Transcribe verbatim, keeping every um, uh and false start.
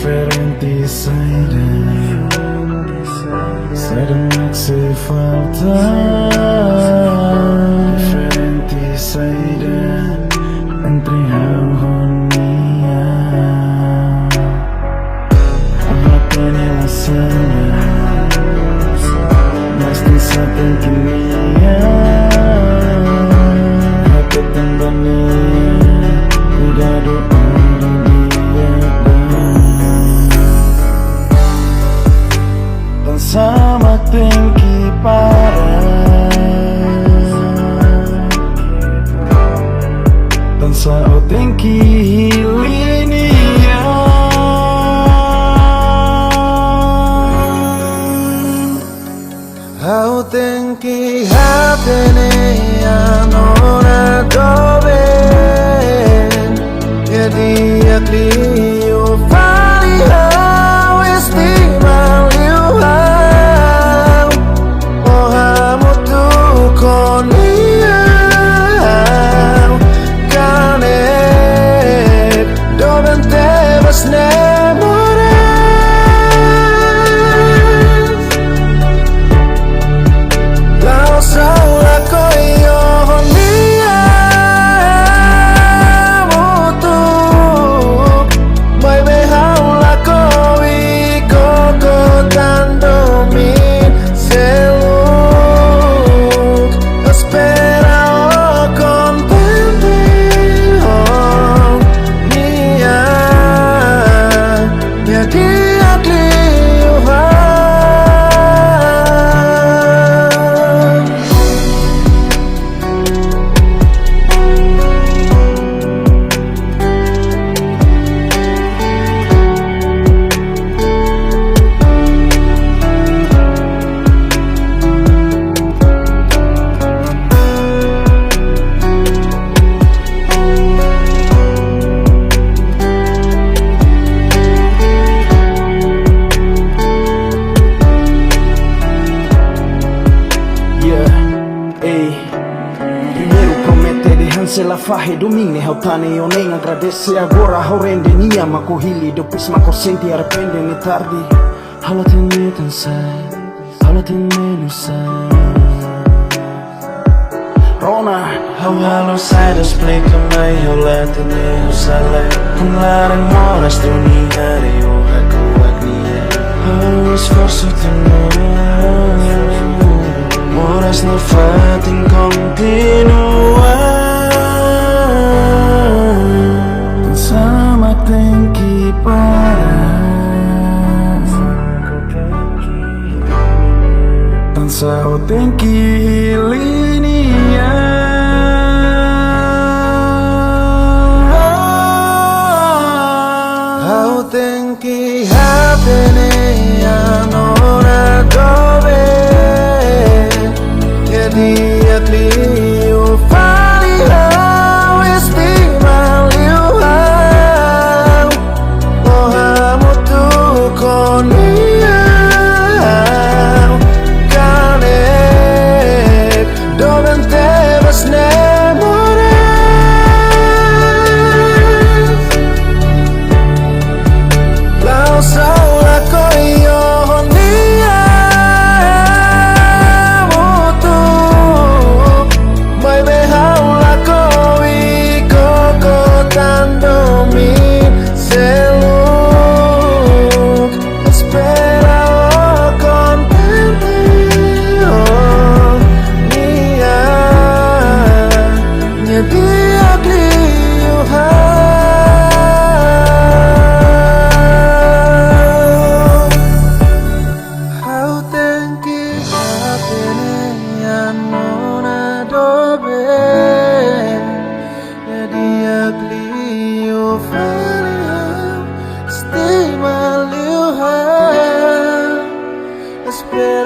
Diferente saida, saida mak sei falta. Diferente saida entre ha'u ho nia. Ha'u hatene la sala, mas tenke saida tenke nia. Ha'u hatene ba nia, kuidadu hodi nia. Tansá mak tenke para, tansá ha'u tenke hili nia. Ha'u tenke hatene ona doben. Nia di'ak liu fali ha'u, estima liu ha'u. Ó hamutuk ho nia, kanek doben tebes ne'e moras. La'ós ha'u lakohi ó ho nia hamutuk, maibé ha'u lakohi koko tan domin seluk. Espera ó kontente ho nia. Nia di'ak liu ha'u. Yeah, ei. Primeiru promete dehan sei la fahe, domin ne'e ha'u tane, ó nein agradese. Agora ha'u rende, nia mak ó hili, depois mak ó sente arrepende, ne'e tarde. Ha'u la hatene tansá, ha'u la hatene nusá. Rona. Ha'u halo saida esplika mai, ha'u la hatene ha'u sala. Funu laran moras, duni haree ó hakuak nia. Ha'u esforsu tun ona. Moras nafatin kontinua. Tansá mak tenke para, tansá ha'u tenke hili nia. Ha'u tenke hatene ona doben. Nia di'ak liu fali ha'u, estima liu ha'u. Ó hamutuk ho nia, kanek doben tebes ne'e moras. La'ós ha'u lakohi ó ho nia hamutuk, maibé ha'u lakohi koko tan domin seluk. Espera ó kontente ho nia. Nia di'ak liu ha'u. Ha'u tenke hatene ona doben. Nia di'ak liu fali ha'u, estima liu ha'u. Espera